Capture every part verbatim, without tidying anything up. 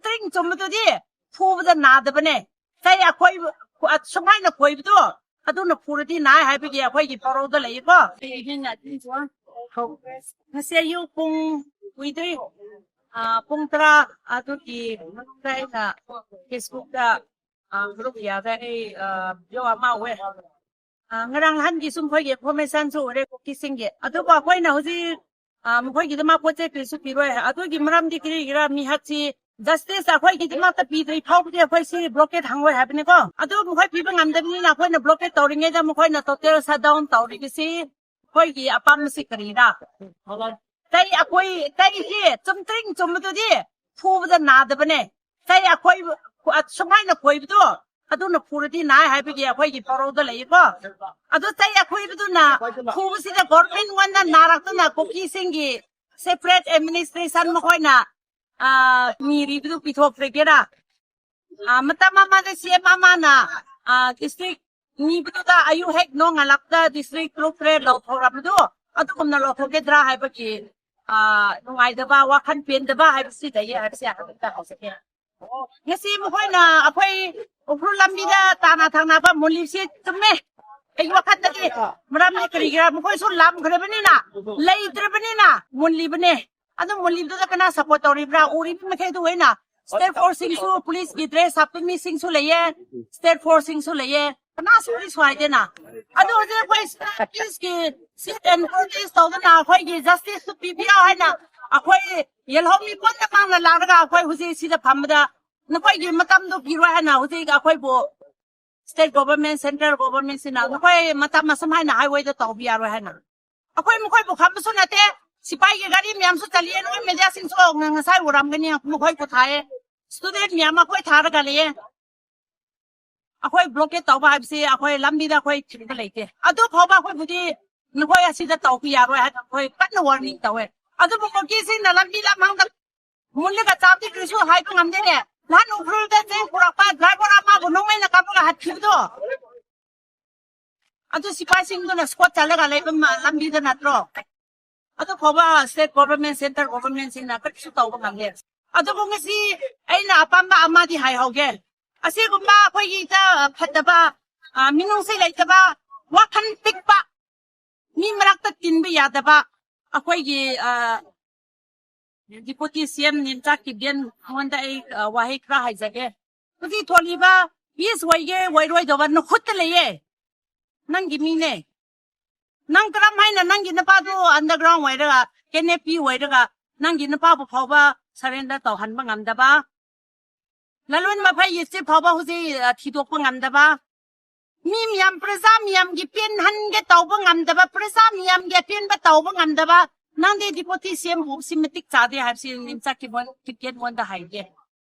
ꯇ꯭ꯔꯤꯡ ꯆꯨꯝꯕꯗꯨꯗꯤ ꯐꯨꯕꯗ ꯅꯥꯗꯕꯅꯦ꯫ ꯆꯩ ꯑꯈꯣꯏꯕ, ꯑ, ꯁꯨꯃꯥꯏꯅ ꯈꯣꯏꯕꯗꯣ, ꯑꯗꯨꯅ ꯐꯨꯔꯗꯤ ꯅꯥꯏ ꯍꯥꯏꯕꯒꯤ ꯑꯩꯈꯣꯏꯒꯤ ꯄꯥꯎꯔꯧꯗ ꯂꯩꯌꯦꯀꯣ꯫ ꯉꯁꯤ ꯑꯌꯨꯛ ꯄꯨꯡ, ꯀꯨꯏꯗ꯭ꯔꯤ, ꯑ, ꯄꯨꯡ ꯇꯔꯥ ꯑꯗꯨꯒꯤ ꯃꯅꯨꯡꯗ ꯑꯩꯅ Facebookꯇ, ꯑ, group ꯌꯥꯗ ꯑꯩ, ꯑ, video ꯑꯃ ꯎꯑꯦ꯫ ꯑ, ꯉꯔꯥꯡ ꯅꯍꯥꯟꯒꯤ ꯁꯨꯝ ꯑꯩꯈꯣꯏꯒꯤ informationꯁꯨ ꯎꯔꯦ ꯀꯨꯀꯤꯁꯤꯡꯒꯤ꯫ ꯑꯗꯨꯕꯨ ꯑꯩꯈꯣꯏꯅ ꯍꯧꯖꯤꯛ, ꯑ, ꯃꯈꯣꯏꯒꯤꯗꯃꯛ ꯄꯣꯠ ꯆꯩ ꯀꯔꯤꯁꯨ ꯄꯤꯔꯣꯏ꯫ ꯑꯗꯨꯒꯤ ꯃꯔꯝꯗꯤ ꯀꯔꯤꯒꯤꯔꯥ? ꯃꯤꯍꯠꯁꯤ justice ꯑꯩꯈꯣꯏꯒꯤꯗꯃꯛꯇ ꯄꯤꯗ꯭ꯔꯤ ꯐꯥꯎꯕꯗꯤ ꯑꯩꯈꯣꯏ ꯁꯤ blockade ꯍꯥꯡꯉꯣꯏ ꯍꯥꯏꯕꯅꯤꯀꯣ꯫ ꯑꯗꯨ ꯃꯈꯣꯏ ꯄꯤꯕ ꯉꯝꯗꯕꯅꯤꯅ ꯑꯩꯈꯣꯏꯅ blockade ꯇꯧꯔꯤꯉꯩꯗ ꯃꯈꯣꯏꯅ total shutdown ꯇꯧꯔꯤꯕꯁꯤ ꯑꯩꯈꯣꯏꯒꯤ ꯑꯄꯥꯝꯕꯁꯤ ꯀꯔꯤꯔꯥ? ꯆꯩ ꯑꯩꯈꯣꯏ, ꯆꯩꯁꯤ ꯆꯨꯝꯇ꯭ꯔꯤꯡ ꯆꯨꯝꯕꯗꯨꯗꯤ ꯐꯨꯕꯗ ꯅꯥꯗꯕꯅꯦ꯫ ꯆꯩ ꯑꯩꯈꯣꯏ, ꯑ, ꯁꯨꯃꯥꯏꯅ ꯈꯣꯏꯕꯗꯣ, ꯑꯗꯨꯅ ꯐꯨꯔꯗꯤ ꯅꯥꯏ ꯍꯥꯏꯕꯒꯤ ꯑꯩꯈꯣꯏꯒꯤ ꯄꯥꯎꯔꯧꯗ ꯂꯩꯌꯦꯀꯣ꯫ ꯑꯗꯨ ꯆꯩ ꯑꯩꯈꯣꯏꯕꯗꯨꯅ ꯐꯨꯕꯁꯤꯗ government ꯉꯣꯟꯗ ꯅꯥꯔꯛꯇꯨꯅ ꯀꯨꯀꯤꯁꯤꯡꯒꯤ separate administration ꯃꯈꯣꯏꯅ, ꯑ, ꯅꯤꯔꯤꯕꯗꯨ ꯄꯤꯊꯣꯛꯈ꯭ꯔꯒꯦꯔꯥ? ꯑ, ꯃꯇꯝ ꯑꯃꯗ CM ꯑꯃꯅ, ꯑ, district ꯅꯤꯕꯗꯨꯗ ꯑꯌꯨꯛ ꯍꯦꯛ ꯅꯣꯡꯉꯥꯜꯂꯛꯄꯗ district ꯇꯔꯨꯛ ꯇꯔꯦꯠ ꯂꯧꯊꯣꯛꯔꯕꯗꯨ ꯑꯗꯨꯒꯨꯝꯅ ꯂꯧꯊꯣꯛꯀꯗ꯭ꯔꯥ ꯍꯥꯏꯕꯒꯤ, ꯑ, ꯅꯨꯡꯉꯥꯏꯇꯕ, ꯋꯥꯈꯜ ꯄꯦꯟꯗꯕ ꯍꯥꯏꯕꯁꯤ ꯂꯩꯌꯦ ꯍꯥꯏꯕꯁꯤ ꯑꯗꯨꯝꯇ ꯍꯥꯏꯖꯒꯦ꯫ ꯉꯁꯤ ꯃꯈꯣꯏꯅ ꯑꯩꯈꯣꯏ ꯎꯈ꯭ꯔꯨꯜ ꯂꯝꯕꯤꯗ ꯇꯥꯅ ꯊꯪꯅꯕ ꯃꯨꯜꯂꯤꯕꯁꯤ ꯆꯨꯝꯃꯦ꯫ ꯑꯩꯒꯤ ꯋꯥꯈꯜꯗꯗꯤ ꯃꯔꯝꯗꯤ ꯀꯔꯤꯒꯤꯔꯥ? ꯃꯈꯣꯏꯁꯨ ꯂꯥꯝꯈ꯭ꯔꯕꯅꯤꯅ, ꯂꯩꯇ꯭ꯔꯕꯅꯤꯅ ꯃꯨꯜꯂꯤꯕꯅꯦ꯫ ꯑꯗꯨ ꯃꯨꯜꯂꯤꯕꯗꯨꯗ ꯀꯅꯥ support ꯇꯧꯔꯤꯕ꯭ꯔꯥ? ꯎꯔꯤꯕ ꯃꯈꯩꯗꯨ ꯑꯣꯏꯅ state forceꯁꯤꯡꯁꯨ, policeꯀꯤ dress ꯍꯥꯞꯄ ꯃꯤꯁꯤꯡꯁꯨ ꯂꯩꯌꯦ, state forceꯁꯤꯡꯁꯨ ꯂꯩꯌꯦ꯫ ꯀꯅꯥꯁꯨ ꯀꯔꯤꯁꯨ ꯍꯥꯏꯗꯦꯅ꯫ ꯑꯗꯨ ꯍꯧꯖꯤꯛ ꯑꯩꯈꯣꯏ policeꯀꯤ sit and protest ꯇꯧꯗꯅ ꯑꯩꯈꯣꯏꯒꯤ justiceꯇꯨ ꯄꯤꯕꯤꯌꯣ ꯍꯥꯏꯅ ꯑꯩꯈꯣꯏ ꯌꯦꯜꯍꯧꯃꯤ ꯄꯨꯝꯅꯃꯛꯅ ꯂꯥꯛꯂꯒ ꯑꯩꯈꯣꯏ ꯍꯧꯖꯤꯛ ꯁꯤꯗ ꯐꯝꯕꯗ ꯅꯈꯣꯏꯒꯤ ꯃꯇꯝꯗꯨ ꯄꯤꯔꯣꯏ ꯍꯥꯏꯅ ꯍꯧꯖꯤꯛ ꯑꯩꯈꯣꯏꯕꯨ state government, central governmentꯁꯤꯅ ꯅꯈꯣꯏ ꯃꯇꯝ ꯑꯁꯨꯝ ꯍꯥꯏꯅ highwayꯗ ꯇꯧꯕ ꯌꯥꯔꯣꯏ ꯍꯥꯏꯅ꯫ ꯑꯩꯈꯣꯏ ꯃꯈꯣꯏꯕꯨ ꯈꯝꯕꯁꯨ ꯅꯠꯇꯦ, ꯁꯤꯄꯥꯏꯒꯤ ꯒꯥꯔꯤ ꯃꯌꯥꯝꯁꯨ ꯆꯠꯂꯤꯌꯦ, ꯅꯣꯏ mediaꯁꯤꯡꯁꯨ ꯉ-, ꯉꯁꯥꯏ ꯎꯔꯝꯒꯅꯤ, ꯃꯈꯣꯏꯕꯨ ꯊꯥꯏꯌꯦ꯫ Student ꯃꯌꯥꯝ ꯑꯩꯈꯣꯏ ꯊꯥꯔꯒ ꯂꯩꯌꯦ꯫ ꯑꯩꯈꯣꯏ blockade ꯇꯧꯕ ꯍꯥꯏꯕꯁꯤ ꯑꯩꯈꯣꯏ ꯂꯝꯕꯤꯗ ꯑꯩꯈꯣꯏ ꯊꯤꯡꯕ ꯂꯩꯇꯦ꯫ ꯑꯗꯨ ꯐꯥꯎꯕ ꯑꯩꯈꯣꯏꯕꯨꯗꯤ ꯅꯈꯣꯏ ꯑꯁꯤꯗ ꯇꯧꯕ ꯌꯥꯔꯣꯏ ꯍꯥꯏꯅ ꯑꯩꯈꯣꯏ ꯀꯟꯅ warning ꯇꯧꯋꯦ꯫ ꯑꯗꯨꯕꯨ ꯀꯨꯀꯤꯁꯤꯡꯅ ꯂꯝꯕꯤ ꯂꯝꯍꯥꯡꯗ ꯃꯨꯜꯂꯒ ꯆꯥꯕꯗꯤ ꯀꯔꯤꯁꯨ ꯍꯥꯏꯕ ꯉꯝꯗꯦꯅꯦ꯫ ꯅꯍꯥꯟ ꯎꯈ꯭ꯔꯨꯜꯗ ꯆꯦꯡ ꯄꯨꯔꯛꯄ driver ꯑꯃꯕꯨ ꯅꯣꯡꯃꯩꯅ ꯀꯥꯞꯂꯒ ꯍꯥꯠꯈꯤꯕꯗꯣ꯫ ꯑꯗꯨ ꯁꯤꯐꯥꯏꯁꯤꯡꯗꯨꯅ squad ꯆꯠꯂꯒ ꯂꯩꯕ ꯃ-, ꯂꯝꯕꯤꯗ ꯅꯠꯇ꯭ꯔꯣ? ꯑꯗꯨ ꯐꯥꯎꯕ state government, central governmentꯁꯤꯡꯅ ꯀꯔꯤꯁꯨ ꯇꯧꯕ ꯉꯝꯗꯦ꯫ ꯑꯗꯨꯕꯨ ꯉꯁꯤ ꯑꯩꯅ ꯑꯄꯥꯝꯕ ꯑꯃꯗꯤ ꯍꯥꯏꯍꯧꯒꯦ꯫ ꯑꯁꯤꯒꯨꯝꯕ ꯑꯩꯈꯣꯏꯒꯤꯗ ꯐꯠꯇꯕ, ꯑ, ꯃꯤꯅꯨꯡꯁꯤ ꯂꯩꯇꯕ, ꯋꯥꯈꯜ ꯄꯤꯛꯄ, ꯃꯤ ꯃꯔꯛꯇ ꯇꯤꯟꯕ ꯌꯥꯗꯕ ꯑꯩꯈꯣꯏꯒꯤ, ꯑ, Deputy C M ꯅꯦꯝꯆꯥꯛ ꯀꯤꯞꯒꯦꯟ ꯃꯉꯣꯟꯗ ꯑꯩ, ꯑ, ꯋꯥꯍꯩ ꯈꯔ ꯍꯥꯏꯖꯒꯦ꯫ ꯍꯧꯖꯤꯛ ꯊꯣꯜꯂꯤꯕ ꯏꯁ ꯑꯣꯏꯒꯦ ꯑꯣꯏꯔꯣꯏꯗꯕ ꯅꯈꯨꯠꯇ ꯂꯩꯌꯦ꯫ ꯅꯪꯒꯤ ꯃꯤꯅꯦ꯫ ꯅꯪ ꯀꯔꯝ ꯍꯥꯏꯅ ꯅꯪꯒꯤ ꯅꯨꯄꯥꯗꯨ underground ꯑꯣꯏꯔꯒ, ꯀꯦꯅꯦꯄꯤ ꯑꯣꯏꯔꯒ, ꯅꯪꯒꯤ ꯅꯨꯄꯥꯕꯨ ꯐꯥꯎꯕ surrender ꯇꯧꯍꯟꯕ ꯉꯝꯗꯕ, ꯂꯂꯣꯟ ꯃꯐꯩ ꯌꯦꯠꯁꯤ ꯐꯥꯎꯕ ꯍꯧꯖꯤꯛ, ꯑ, ꯊꯤꯗꯣꯛꯄ ꯉꯝꯗꯕ, ꯃꯤ ꯃꯌꯥꯝ, ꯄ꯭ꯔꯖꯥ ꯃꯌꯥꯝꯒꯤ ꯄꯦꯟꯍꯟꯒꯦ ꯇꯧꯕ ꯉꯝꯗꯕ, ꯄ꯭ꯔꯖꯥ ꯃꯌꯥꯝꯒꯤ ꯑꯄꯦꯟꯕ ꯇꯧꯕ ꯉꯝꯗꯕ, ꯅꯪꯗꯤ Deputy C M ꯁꯤ ꯃꯇꯤꯛ ꯆꯥꯗꯦ ꯍꯥꯏꯕꯁꯤ ꯅꯦꯝꯆꯥꯛ ꯀꯤꯞꯒꯦꯟ, ꯀꯤꯞꯒꯦꯟꯉꯣꯟꯗ ꯍꯥꯏꯒꯦ꯫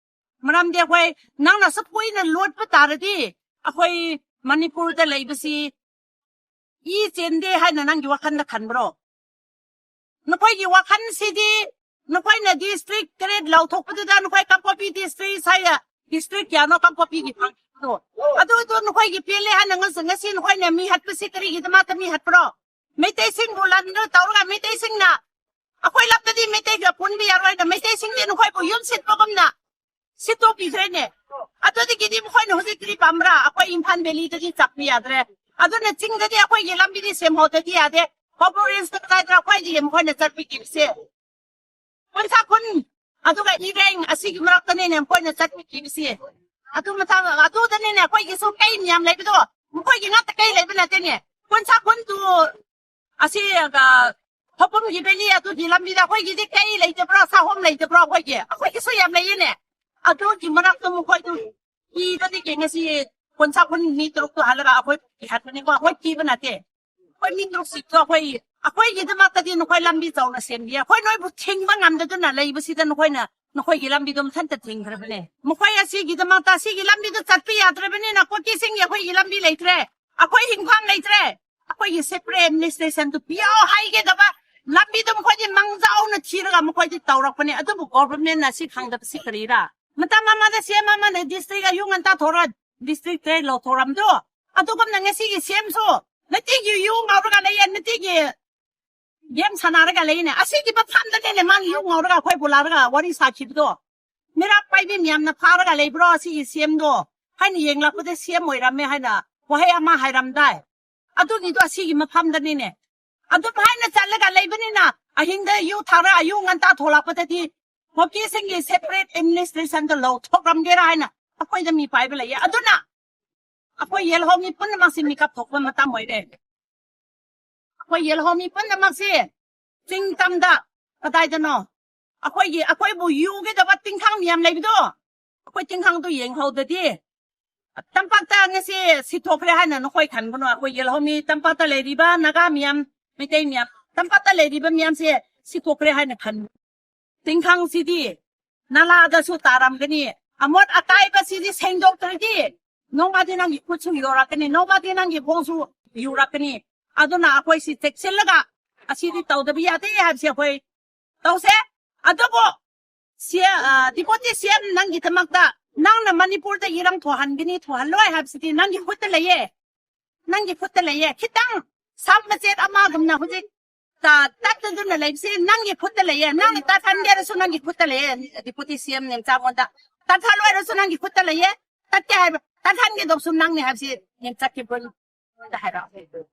ꯃꯔꯝꯗꯤ ꯑꯩꯈꯣꯏ, ꯅꯪꯅ ꯑꯁꯨꯛ ꯀꯨꯏꯅ ꯂꯣꯠꯄ ꯇꯥꯔꯗꯤ ꯑꯩꯈꯣꯏ ꯃꯅꯤꯄꯨꯔꯗ ꯂꯩꯕꯁꯤ ꯏ ꯆꯦꯟꯗꯦ ꯍꯥꯏꯅ ꯅꯪꯒꯤ ꯋꯥꯈꯜꯗ ꯈꯟꯕ꯭ꯔꯣ? ꯅꯈꯣꯏꯒꯤ ꯋꯥꯈꯜꯁꯤꯗꯤ ꯅꯈꯣꯏꯅ district ꯇꯔꯦꯠ ꯂꯥꯎꯊꯣꯛꯄꯗꯨꯗ ꯅꯈꯣꯏ ꯀꯥꯡꯄꯣꯛꯄꯤ district ꯍꯥꯏꯅ district ꯀꯌꯥꯅꯣ ꯀꯥꯡꯄꯣꯛꯄꯤꯒꯤ ꯐꯪꯕꯗꯣ? ꯑꯗꯨꯗꯣ ꯅꯈꯣꯏꯒꯤ ꯄꯦꯜꯂꯦ ꯍꯥꯏꯅ ꯉꯁꯤ, ꯉꯁꯤ ꯅꯈꯣꯏꯅ ꯃꯤ ꯍꯥꯠꯄꯁꯤ ꯀꯔꯤꯒꯤꯗꯃꯛꯇ ꯃꯤ ꯍꯥꯠꯄ꯭ꯔꯣ? ꯃꯩꯇꯩꯁꯤꯡꯕꯨ ꯂꯥꯟꯗ ꯇꯧꯔꯒ ꯃꯩꯇꯩꯁꯤꯡꯅ ꯑꯩꯈꯣꯏ ꯂꯝꯗꯗꯤ ꯃꯩꯇꯩꯒ ꯄꯨꯟꯕ ꯌꯥꯔꯣꯏꯅ ꯃꯩꯇꯩꯁꯤꯡꯗꯤ ꯅꯈꯣꯏꯕꯨ ꯌꯨꯝ ꯁꯤꯠꯄꯒꯨꯝꯅ ꯁꯤꯠꯇꯣꯛꯄꯤꯈ꯭ꯔꯦꯅꯦ꯫ ꯑꯗꯨꯗꯒꯤꯗꯤ ꯃꯈꯣꯏꯅ ꯍꯧꯖꯤꯛ ꯀꯔꯤ ꯄꯥꯝꯕ꯭ꯔꯥ? ꯑꯩꯈꯣꯏ ꯏꯝꯐꯥꯜ ꯚꯦꯂꯤꯗꯗꯤ ꯆꯠꯄ ꯌꯥꯗ꯭ꯔꯦ꯫ ꯑꯗꯨꯅ ꯆꯤꯡꯗꯗꯤ ꯑꯩꯈꯣꯏꯒꯤ ꯂꯝꯕꯤꯗꯤ ꯁꯦꯝꯍꯧꯗꯗꯤ ꯌꯥꯗꯦ꯫ ꯈꯣꯕꯣ ꯔꯦꯟꯖꯇ ꯀꯗꯥꯏꯗ ꯑꯩꯈꯣꯏꯗꯒꯤ ꯃꯈꯣꯏꯅ ꯆꯠꯄꯤꯈꯤꯕꯁꯦ? ꯀꯣꯟꯁꯥꯈꯨꯟ, ꯑꯗꯨꯒ ꯏꯔꯦꯡ ꯑꯁꯤꯒꯤ ꯃꯔꯛꯇꯅꯤꯅꯦ ꯃꯈꯣꯏꯅ ꯆꯠꯄꯤꯈꯤꯕꯁꯦ꯫ ꯑꯗꯨ ꯃꯇꯥꯡ, ꯑꯗꯨꯗꯅꯤꯅꯦ ꯑꯩꯈꯣꯏꯒꯤꯁꯨ ꯀꯩ ꯃꯌꯥꯝ ꯂꯩꯕꯗꯣ, ꯃꯈꯣꯏꯒꯤ ꯉꯥꯛꯇ ꯀꯩ ꯂꯩꯕ ꯅꯠꯇꯦꯅꯦ꯫ ꯀꯣꯟꯁꯥꯈꯨꯟꯗꯨ ꯑꯁꯤ, ꯑ, ꯈꯧꯄꯨꯝꯒꯤ ꯚꯦꯂꯤ ꯑꯗꯨꯒꯤ ꯂꯝꯕꯤꯗ ꯑꯩꯈꯣꯏꯒꯤꯗꯤ ꯀꯩ ꯂꯩꯇꯕ꯭ꯔꯣ? ꯁꯥꯍꯣꯝ ꯂꯩꯇꯕ꯭ꯔꯣ? ꯑꯩꯈꯣꯏꯒꯤ, ꯑꯩꯈꯣꯏꯒꯤꯁꯨ ꯌꯥꯝ ꯂꯩꯌꯦꯅꯦ꯫ ꯑꯗꯨꯒꯤ ꯃꯔꯛꯇ ꯃꯈꯣꯏꯗꯨ ꯀꯤꯗꯅꯤ ꯀꯦ ꯉꯁꯤ ꯀꯣꯟꯁꯥꯈꯨꯟ ꯃꯤ ꯇꯔꯨꯛꯇꯨ ꯍꯜꯂꯒ ꯑꯩꯈꯣꯏ ꯀꯤꯍꯟꯕꯅꯤꯀꯣ꯫ ꯑꯩꯈꯣꯏ ꯀꯤꯕ ꯅꯠꯇꯦ꯫ ꯑꯩꯈꯣꯏ ꯃꯤ ꯇꯔꯨꯛꯁꯤꯗꯣ ꯑꯩꯈꯣꯏ, ꯑꯩꯈꯣꯏꯒꯤꯗꯃꯛꯇꯗꯤ ꯅꯈꯣꯏ ꯂꯝꯕꯤ ꯆꯥꯎꯅ ꯁꯦꯝꯕꯤꯌꯦ꯫ ꯑꯩꯈꯣꯏ ꯅꯣꯏꯕꯨ ꯊꯤꯡꯕ ꯉꯝꯗꯗꯨꯅ ꯂꯩꯕꯁꯤꯗ ꯅꯈꯣꯏꯅ ꯅꯈꯣꯏꯒꯤ ꯂꯝꯕꯤꯗꯣ ꯃꯊꯟꯇ ꯊꯤꯡꯈ꯭ꯔꯕꯅꯦ꯫ ꯃꯈꯣꯏ ꯑꯁꯤꯒꯤꯗꯃꯛꯇ ꯑꯁꯤꯒꯤ ꯂꯝꯕꯤꯗ ꯆꯠꯄ ꯌꯥꯗ꯭ꯔꯕꯅꯤꯅ ꯀꯨꯀꯤꯁꯤꯡꯒꯤ ꯑꯩꯈꯣꯏꯒꯤ ꯂꯝꯕꯤ ꯂꯩꯇ꯭ꯔꯦ꯫ ꯑꯩꯈꯣꯏ ꯍꯤꯡꯐꯝ ꯂꯩꯇ꯭ꯔꯦ꯫ ꯑꯩꯈꯣꯏꯒꯤ separate administrationꯗꯨ ꯄꯤꯌꯣ ꯍꯥꯏꯒꯗꯕ ꯂꯝꯕꯤꯗꯨ ꯃꯈꯣꯏꯗꯤ ꯃꯥꯡꯖꯧꯅ ꯊꯤꯔꯒ ꯃꯈꯣꯏꯗꯤ ꯇꯧꯔꯛꯄꯅꯦ꯫ ꯑꯗꯨꯕꯨ governmentꯅ ꯑꯁꯤ ꯈꯪꯗꯕꯁꯤ ꯀꯔꯤꯔꯥ? ꯃꯇꯝ ꯑꯃꯗ C M ꯑꯃꯅ district ꯑꯌꯨꯛ ꯉꯟꯇꯥ ꯊꯣꯔ district ꯇꯔꯦꯠ ꯂꯧꯊꯣꯔꯝꯗꯣ, ꯑꯗꯨꯒꯨꯝꯅ ꯉꯁꯤꯒꯤ C Mꯁꯨ ꯅꯨꯡꯇꯤꯒꯤ ꯌꯨ ꯉꯥꯎꯔꯒ ꯂꯩꯌꯦ, ꯅꯨꯡꯇꯤꯒꯤ ꯒꯦꯝ ꯁꯥꯟꯅꯔꯒ ꯂꯩꯅꯦ꯫ ꯑꯁꯤꯒꯤ ꯃꯐꯝꯗꯅꯦꯅꯦ ꯃꯥꯅ ꯌꯨ ꯉꯧꯔꯒ ꯑꯩꯈꯣꯏꯕꯨ ꯂꯥꯛꯔꯒ ꯋꯥꯔꯤ ꯁꯥꯈꯤꯕꯗꯣ꯫ ꯃꯤꯔꯥꯞ ꯄꯥꯏꯕꯤ ꯃꯌꯥꯝꯅ ꯐꯥꯔꯒ ꯂꯩꯕ꯭ꯔꯣ ꯑꯁꯤꯒꯤ ꯁꯤ ꯑꯦꯝꯗꯣ ꯍꯥꯏꯅ ꯌꯦꯡꯂꯛꯄꯗ ꯁꯤ ꯑꯦꯝ ꯑꯣꯏꯔꯝꯃꯦ ꯍꯥꯏꯅ ꯋꯥꯍꯩ ꯑꯃ ꯍꯥꯏꯔꯝꯗꯥꯏ꯫ ꯑꯗꯨꯒꯤꯗꯣ ꯑꯁꯤꯒꯤ ꯃꯐꯝꯗꯅꯤꯅꯦ꯫ ꯑꯗꯨꯝ ꯍꯥꯏꯅ ꯆꯠꯂꯒ ꯂꯩꯕꯅꯤꯅ ꯑꯍꯤꯡꯗ ꯌꯨ ꯊꯥꯔ ꯑꯌꯨꯛ ꯉꯟꯇꯥ ꯊꯣꯛꯂꯛꯄꯗꯗꯤ ꯀꯨꯀꯤꯁꯤꯡꯒꯤ separate administrationꯗ ꯂꯧꯊꯣꯛꯂꯝꯒꯦꯔꯥ ꯍꯥꯏꯅ ꯑꯩꯈꯣꯏꯗ ꯃꯤ ꯄꯥꯏꯕ ꯂꯩꯌꯦ꯫ ꯑꯗꯨꯅ ꯑꯩꯈꯣꯏ ꯌꯦꯜꯍꯧ ꯃꯤ ꯄꯨꯝꯅꯃꯛꯁꯤ ꯃꯤꯀꯞ ꯊꯣꯛꯄ ꯃꯇꯝ ꯑꯣꯏꯔꯦ꯫ ꯑꯩꯈꯣꯏ ꯌꯦꯜꯍꯧ ꯃꯤ ꯄꯨꯝꯅꯃꯛꯁꯤ ꯆꯤꯡ ꯇꯝꯗ ꯀꯗꯥꯏꯗꯅꯣ ꯑꯩꯈꯣꯏꯒꯤ, ꯑꯩꯈꯣꯏꯕꯨ ꯌꯨꯒꯗꯕ ꯇꯤꯡꯈꯥꯡ ꯃꯌꯥꯝ ꯂꯩꯕꯗꯣ, ꯑꯩꯈꯣꯏ ꯇꯤꯡꯈꯥꯡꯗꯣ ꯌꯦꯡꯍꯧꯗꯗꯤ ꯇꯝꯄꯥꯛꯇ ꯉꯁꯤ ꯁꯤꯊꯣꯛꯈ꯭ꯔꯦ ꯍꯥꯏꯅ ꯅꯈꯣꯏ ꯈꯟꯒꯅꯨ꯫ ꯑꯩꯈꯣꯏ ꯌꯦꯜꯍꯧ ꯃꯤ ꯇꯝꯄꯥꯛꯇ ꯂꯩꯔꯤꯕ ꯅꯥꯒꯥ ꯃꯤꯌꯥꯝ, ꯃꯩꯇꯩ ꯃꯤꯌꯥꯝ ꯇꯝꯄꯥꯛꯇ ꯂꯩꯔꯤꯕ ꯃꯤꯌꯥꯝꯁꯦ ꯁꯤꯊꯣꯛꯈ꯭ꯔꯦ ꯍꯥꯏꯅ ꯈꯟ ꯇꯤꯡꯈꯥꯡꯁꯤꯗꯤ ꯅꯂꯥꯗꯁꯨ ꯇꯥꯔꯝꯒꯅꯤ꯫ ꯑꯃꯣꯠ ꯑꯀꯥꯏꯕꯁꯤꯗꯤ ꯁꯦꯡꯗꯣꯛꯇ꯭ꯔꯗꯤ ꯅꯣꯡꯃꯗꯤ ꯅꯪꯒꯤ ꯈꯨꯠꯁꯨ ꯌꯧꯔꯛꯀꯅꯤ, ꯅꯣꯡꯃꯗꯤ ꯅꯪꯒꯤ ꯈꯣꯡꯁꯨ ꯌꯧꯔꯛꯀꯅꯤ꯫ ꯑꯗꯨꯅ ꯑꯩꯈꯣꯏꯁꯤ ꯆꯦꯛꯁꯤꯜꯂꯒ ꯑꯁꯤꯗꯤ ꯇꯧꯗꯕ ꯌꯥꯗꯦ ꯍꯥꯏꯕꯁꯤ ꯑꯩꯈꯣꯏ ꯇꯧꯁꯦ꯫ ꯑꯗꯨꯕꯨ ꯁꯤ, ꯑ, Deputy C M ꯅꯪꯒꯤꯗꯃꯛꯇ ꯅꯪꯅ ꯃꯅꯤꯄꯨꯔꯗ ꯏꯔꯥꯡ ꯊꯣꯛꯍꯟꯒꯅꯤ, ꯊꯣꯛꯍꯜꯂꯣꯏ ꯍꯥꯏꯕꯁꯤꯗꯤ ꯅꯪꯒꯤ ꯈꯨꯠꯇ ꯂꯩꯌꯦ, ꯅꯪꯒꯤ ꯈꯨꯠꯇ ꯂꯩꯌꯦ꯫ ꯈꯤꯇꯪ ꯁꯝ ꯃꯆꯦꯠ ꯑꯃꯒꯨꯝꯅ ꯍꯧꯖꯤꯛ ꯇ-, ꯇꯠꯇꯗꯨꯅ ꯂꯩꯕꯁꯤ ꯅꯪꯒꯤ ꯈꯨꯠꯇ ꯂꯩꯌꯦ, ꯅꯪꯅ ꯇꯠꯍꯟꯒꯦꯔꯁꯨ ꯅꯪꯒꯤ ꯈꯨꯠꯇ ꯂꯩꯌꯦ꯫ Deputy C M ꯅꯦꯝꯆꯥꯉꯣꯟꯗ ꯇꯠꯍꯜꯂꯣꯏꯔꯁꯨ ꯅꯪꯒꯤ ꯈꯨꯠꯇ ꯂꯩꯌꯦ꯫ ꯇꯠꯀꯦ ꯍꯥꯏꯕ, ꯇꯠꯍꯟꯒꯗꯧꯁꯨ ꯅꯪꯅꯦ ꯍꯥꯏꯕꯁꯤ ꯅꯦꯝꯆꯠꯀꯤ ꯕ꯭ꯔꯣꯟꯗ ꯍꯥꯏꯔꯛꯑꯣ꯫